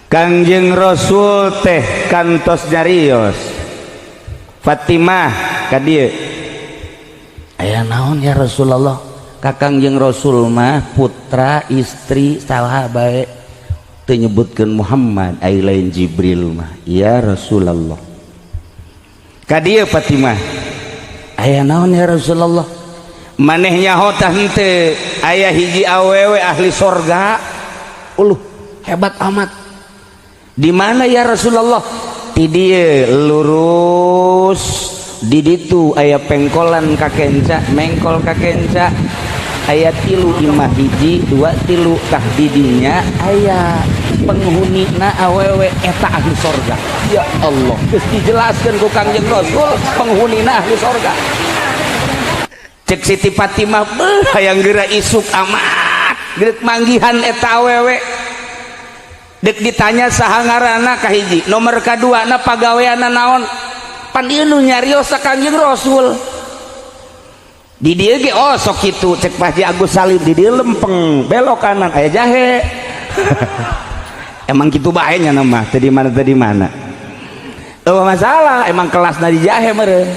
Kangjeng Rasul teh kantos nyarios Fatimah ka dieu, aya naon ya Rasulullah? Ka Kangjeng Rasul mah putra istri saha bae teu nyebutkeun Muhammad, ai lain Jibril mah. Ya Rasulullah, ka dieu Fatimah, aya naon ya Rasulullah? Maneh nyaho tah henteu aya hiji awewe ahli sorga? Uluh, hebat amat. Di mana ya Rasulullah? Ti dieu lurus, di ditu aya pengkolan ka kenca, mengkol ka kenca, aya tilu imah, hiji, dua, tilu. Tah, didinya aya penghuni na awewe, eta ahli sorga. Ya Allah, geus dijelaskeun ku Kangjeng Rasul penghunina ahli sorga. Cek Siti Fatimah, beuh, hayang geura isuk amat geus manggihan eta awewe. Dek ditanya saha ngaranna kahiji, nomor kadua na pagaweanna naon, pan ieu nu nyarios ka Kangjeng Rasul. Di dieu ge, oh, sok kitu cek Pak Haji Agus Salim, di dieu lempeng belok kanan aya jahe. Emang kitu bae nya nama teu di mana, teu di mana. Oh, masalah emang kelasna di jahe meureun.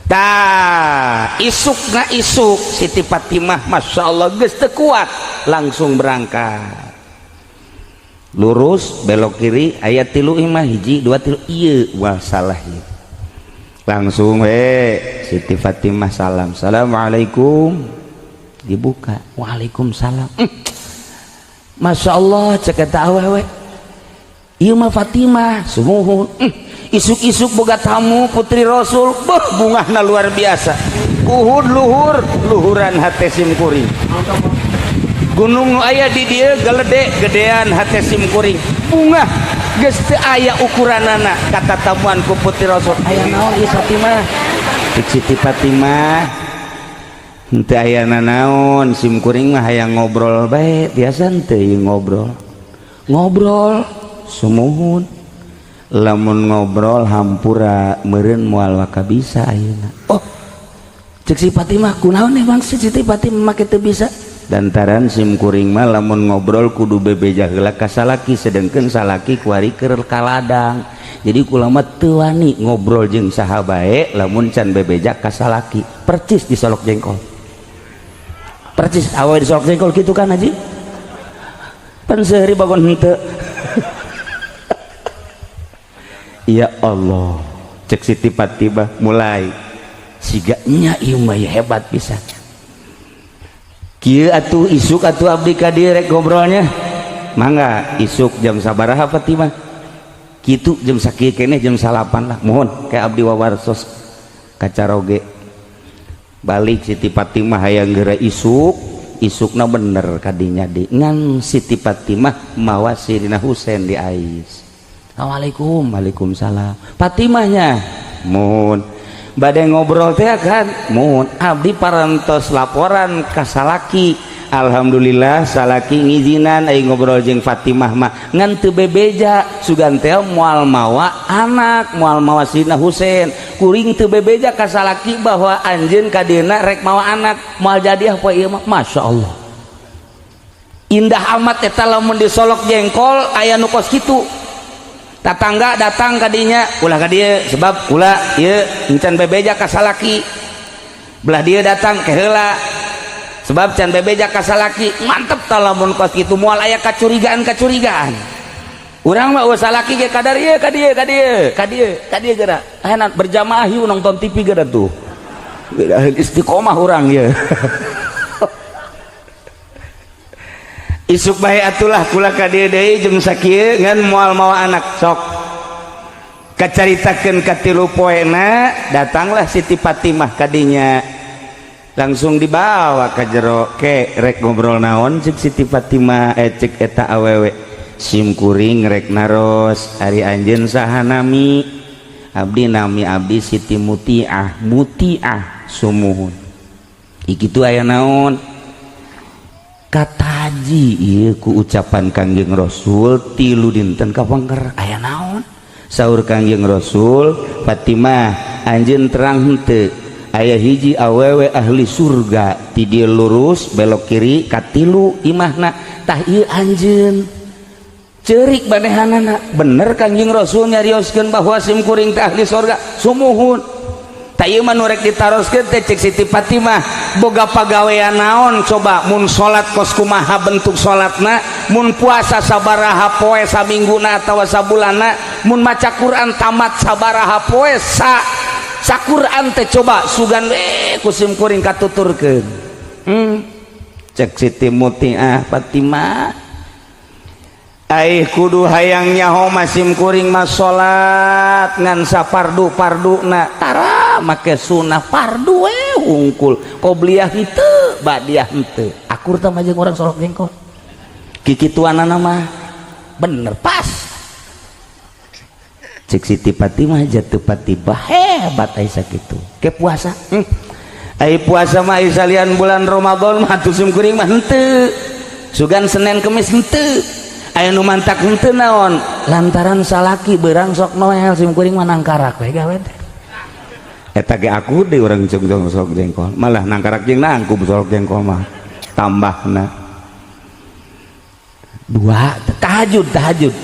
Tah, isukna isuk Siti Fatimah, Masya Allah, geus teu kuat langsung berangkat. Lurus belok kiri aya tilu imah, hiji, dua, tilu. Ieu wah, salah ieu. Langsung we Siti Fatimah salam, assalamualaikum. Dibuka, waalaikumsalam. Masya Allah, cek eta awewe, ieu mah Fatimah. Sumuhun. Isuk-isuk boga tamu putri Rasul. Beuh, bungahna luar biasa. Uhud luhur luhuran hate sim kuring, gunung nu aya di dieu gelede gedean hate sim kuring. Bungah geus teu aya ukuranana kata tamuan ku putri Rasul. Aya naon ieu Fatimah? Cek Siti Fatimah, henteu aya nanaon, sim kuring mah hayang ngobrol bae. Biasa henteu ieu ngobrol ngobrol? Sumuhun. Lamun ngobrol hampura meureun moal waka bisa ayeuna. Oh, cek si Fatimah, kunaon emang si Siti Fatimah make teu bisa? Dantaran sim kuring mah lamun ngobrol kudu bebeja heula ka salaki, sedengkeun salaki kuari keur ka ladang, jadi kula mah teu wani ngobrol jeung saha bae lamun can bebeja ka salaki. Percis di Solok Jengkol, percis awe di Solok Jengkol kitu kan, Haji? Pan sehari bagon henteu. Ya Allah, cek Siti Fatimah mulai siga nya ieu mah hebat pisan. Kieu atuh, isuk atuh abdi ka dieu rek ngobrolnya. Mangga, isuk jam sabaraha Fatimah? Kitu jam sakieu keneh, jam 9 lah. Mohon kayak abdi wawarsos kacaroge. Balik Siti Fatimah hayang geura isuk, isukna bener kadinya di ngan Siti Fatimah mawa Sirina Husain di ais. Assalamualaikum. Waalaikumsalam. Fatimahnya? Mohon, badai ngobrol teh kan? Mohon, abdi parantos laporan ka salaki, alhamdulillah salaki ngizinan ai ngobrol jeung Fatimah mah, ngan teu bebeja sugan teh moal mawa anak, moal mawa Sidna Husain. Kuring teu bebeja ka salaki bahwa anjeun ka dieuna rek mawa anak, moal jadi apa ieu mah. Masya Allah, indah amat eta lamun di Solok Jengkol aya nu kos kitu. Tatangga datang kadinya, ulah ka dieu sebab ulah ieu encan bebeja ka salaki. Belah dieu datang ke heula sebab can bebeja ka salaki. Mantep tah lamun kos kitu, moal aya kacurigaan-kacurigaan. Urang mah eueuh salaki ge kadar ieu ka dieu, ka dieu, ka dieu, ka dieu geura. Ayeuna berjamaah yuk nonton TV geura tuh. Istiqomah urang ieu. Isuk bae atulah kula ka dieu deui jeung sakieu ngan moal mawa anak. Sok kacaritakeun ka tilu poena, datanglah Siti Fatimah kadinya, langsung dibawa ka jero. Ke rek ngobrol naon? Cek Siti Fatimah, cek eta awewe, sim kuring rek naros, ari anjeun saha nami? Abdi nami abdi Siti Mutiah. Mutiah? Sumuhun. Kitu aya naon? Kataji ieu ku ucapan Kangjeng Rasul tilu dinten kapengker. Aya naon? Saur Kangjeng Rasul, Fatimah, anjeun terang henteu aya hiji awewe ahli surga? Ti dieu lurus belok kiri katilu imahna, tah ieu anjeun. Cerik manehanana, bener Kangjeng Rasul nyarioskeun bahwa sim kuring teh ahli sorga. Sumuhun. Tah, ieu mah nu rek ditaroskeun teh, cek Siti Fatimah, boga pagawean naon coba? Mun salat kos kumaha bentuk salatna, mun puasa sabaraha poe samingguna atawa sabulanna, mun maca Quran tamat sabaraha poe sa saquran teh coba? Sugan we ku sim kuring katuturkeun. Cek Siti Mutiah Fatimah, ai kudu hayang nyaho mah, sim kuring mah salat ngan sapardu parduna, tara make sunah, fardu we hungkul, qobliyah henteu, ba'diyah henteu. Akur tah jeung urang Solok Jengkol? Kikituanana mah bener pas. Cek Siti Fatimah, jatuh Fatimah hebat ai sakitu. Ke puasa, Ai puasa mah ai salian bulan Ramadan mah atuh sim kuring mah henteu, sugan Senin Kemis henteu. Aya nu mantak henteu naon? Lantaran salaki beurang sok noel, sim kuring mah nangkarak we gawe teh. Eta ge aku deui urang jeung Solok Jengkol, malah nangkarak jeung nangkub Solok Jengkol mah tambahna dua. Tahajud, tahajud,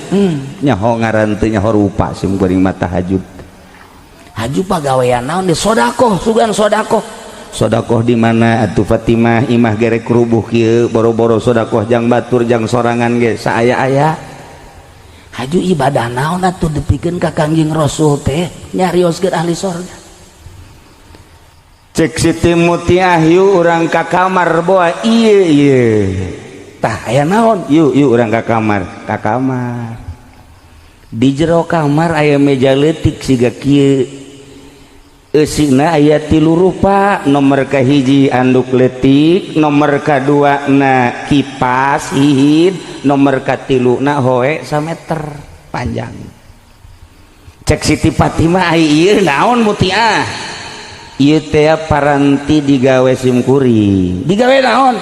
nyaho ngaran teu nyaho rupa sim kuring mah tahajud. Haju pagawean naon di sodakoh, sugan sodakoh. Sodakoh di mana atuh, Fatimah? Imah gerek rubuh kieu, boro-boro sodakoh jang batur, jang sorangan ge saaya-aya. Haju ibadah naon atuh dipikeun ka Kangjeng Rasul teh nyarioskeun ahli sorga? Cek Siti Mutiah, yuk urang ka kamar, boa ieu ieu tah aya naon. Yuk, yuk urang ka kamar. Ka kamar, di jero kamar aya meja leutik siga kieu. Eusina aya tilu rupa: nomor kahiji anduk leutik, nomor kadua na kipas hihid, nomor katilu na hoe sameter panjang. Cek Siti Fatimah, ai ieu naon, Mutiah? Ieu teh paranti digawe sim kuring. Digawe naon?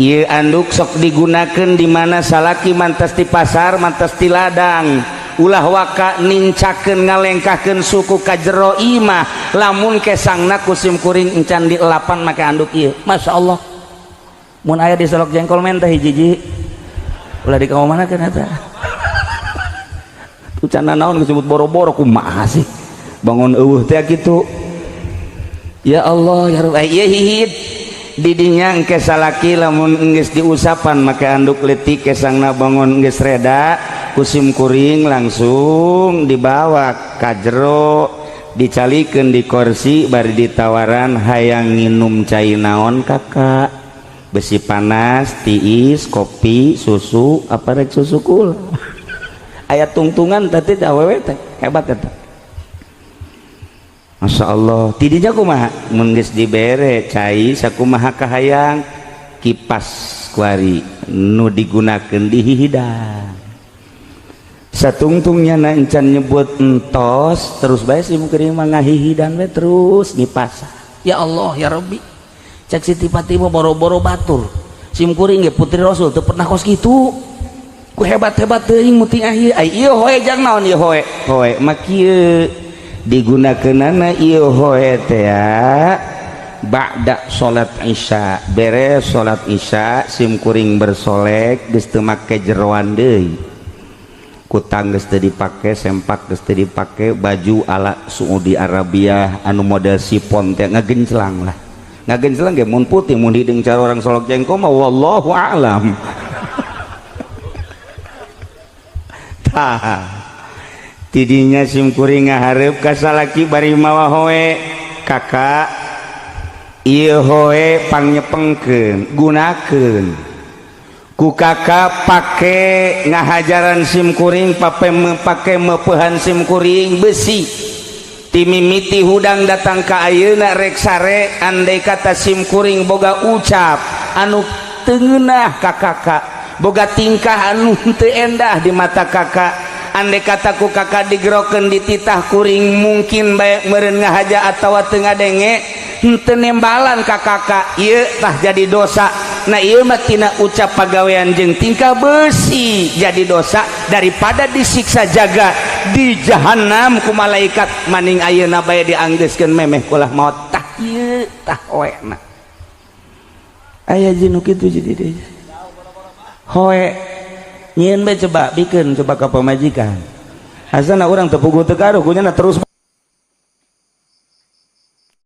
Ieu anduk sok digunakeun di mana salaki mantas di pasar, mantas di ladang, ulah waka nincakeun ngalengkahkeun suku ka jero imah, lamun kesangna ku sim kuring encan dielapan make anduk ieu. Masya Allah, mun aya di Solok Jengkol menta hiji-hiji, ulah di kamu mana kan eta tuh canda naon disebut boro-boro. Kumaha sih bangun eueuh teh kitu? Ya Allah, ya Rabb. Ieu hihid didinya engke salaki lamun geus diusapan make anduk leutik, kesangna bangun geus reda, ku sim kuring langsung dibawa ka jero, dicalikeun di kursi, bari ditawaran, "Hayang nginum cai naon, Kakak? Besi panas, tiis, kopi, susu, apa rek susu kula?" Aya tungtungan tadi awewe teh hebat eta. Masya Allah. Tidinya kumaha mun geus dibere cai sakumaha kahayang, kipas kuari nu digunakeun dihihidang satungtungnya na encan nyebut entos, terus bae si kuring mah ngahihidan we terus ngipas. Ya Allah, ya Rabbi. Cek Siti Fatimah, boro-boro batur, sim kuring ge putri Rasul teu pernah kos kitu. Ku hebat-hebat teuing Mutiah ieu. Ai ieu hoe jang naon ieu hoe? Hoe mah kieu digunakeunana. Ieu hoe teh ba'da salat Isya. Beres salat Isya, sim kuring bersolek, geus teu make jeroan deui, kutang geus teu dipake, sempak geus teu dipake, baju ala Saudi Arabia anu model sipon teh ngagenclang lah. Ngagenclang ge mun putih, mun hideung cara orang Solok Jengkol mah wallahu a'lam. Tah, tidinya sim kuring ngahareup ka salaki bari mawa hoe, "Kakak, ieu hoe pangnyepengkeun, gunakeun ku kakak, pake ngahajaran sim kuring, pape pake meupehan sim kuring besi timimiti hudang datang ka ayeuna rek sare. Andai kata sim kuring boga ucap anu teu ngeunah ka kakak, boga tingkah anu teu endah di mata kakak, andai kata ku kakak digerokeun, dititah kuring mungkin bae meureun ngahaja atawa teu ngadenge, henteu nembalan ka kakak, ieu tah jadi dosa." Nah, ieu mah tina ucap, pagawean jeung tingkah besi jadi dosa. Daripada disiksa jaga di jahanam ku malaikat, maning ayeuna bae dianggeuskeun memeh kulah maot. Tah, ieu tah hoena. Aya jeung nu kitu jadi deui hoe. Nyieun bae, coba bikeun, coba ka pamajikan. Asana urang teu puguh teu karuh kunyana terus.